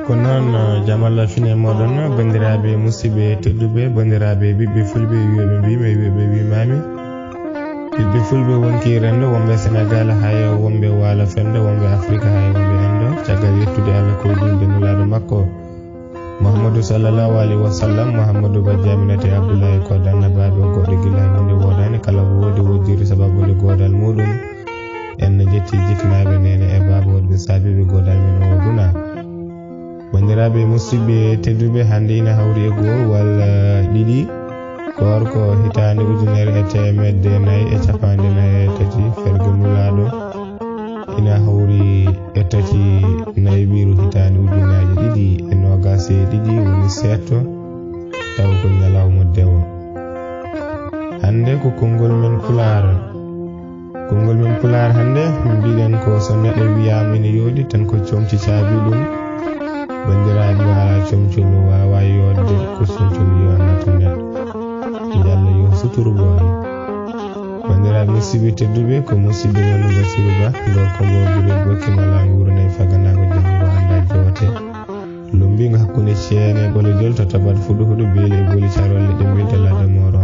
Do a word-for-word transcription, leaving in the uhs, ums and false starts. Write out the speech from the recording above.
Ko noon, eh, jam Allah fine mooɗon, banndiraaɓe musidɓe tedduɓe, banndiraaɓe ɓiɓɓe fulɓe, wiyoɓe mbimi, wiyoɓe wimami. Ɓiɓɓe fulɓe wonki rendo, wonɓe Senegal, hay wonɓe waalo fendo, wonɓe Afrika, hay wonɓe endo. Caggal yettude Allah ko julde nulaaɗo makko, Muhammadu sallallahu alaihi wasallam, Muhammadu Ba Jaminate Abdullahi ko danna baɓe o goɗɗo gila hunde wodani kala ko wodi wojjiri sababu nde godal muɗum. En jetti jiknaaɓe nene e baaba wonɓe saabiɓe godal men o duna. Banndiraaɓe musidɓe tedduɓe, hannde ina hawri e goo walla ɗiɗi koorko hitaande ujunere e teemedde nayi e capanɗe nayi e tati fergo nulaaɗo. Ina hawri e tati nayi ɓiru hitaande ujunaaji ɗiɗi e noogaas e ɗiɗi woni seetto, taw ko ñalawma dewo. Hannde ko konngol men Pulaar. Konngol men Pulaar hannde, mbiɗen ko so neɗɗo wiyaama ina yooɗi tan ko comci caabi ɗum. Banndiraaɓe, alaa comcol waawaa yooɗde, ko comcol yooɗnata neɗɗo. Yo Allah yo suturu boon. Banndiraaɓe musidɓe tedduɓe, ko musidɓe mon Basiru Ba, ɗo ko mbo gure Boki Mala Nguuro Nayi Faganaango Janngo Annda Joote. Lumbinga hakkunde ceene ɓole jol to tabat fuɗu huɗu beeli e boli carolle ɗe mbinta ladde moro.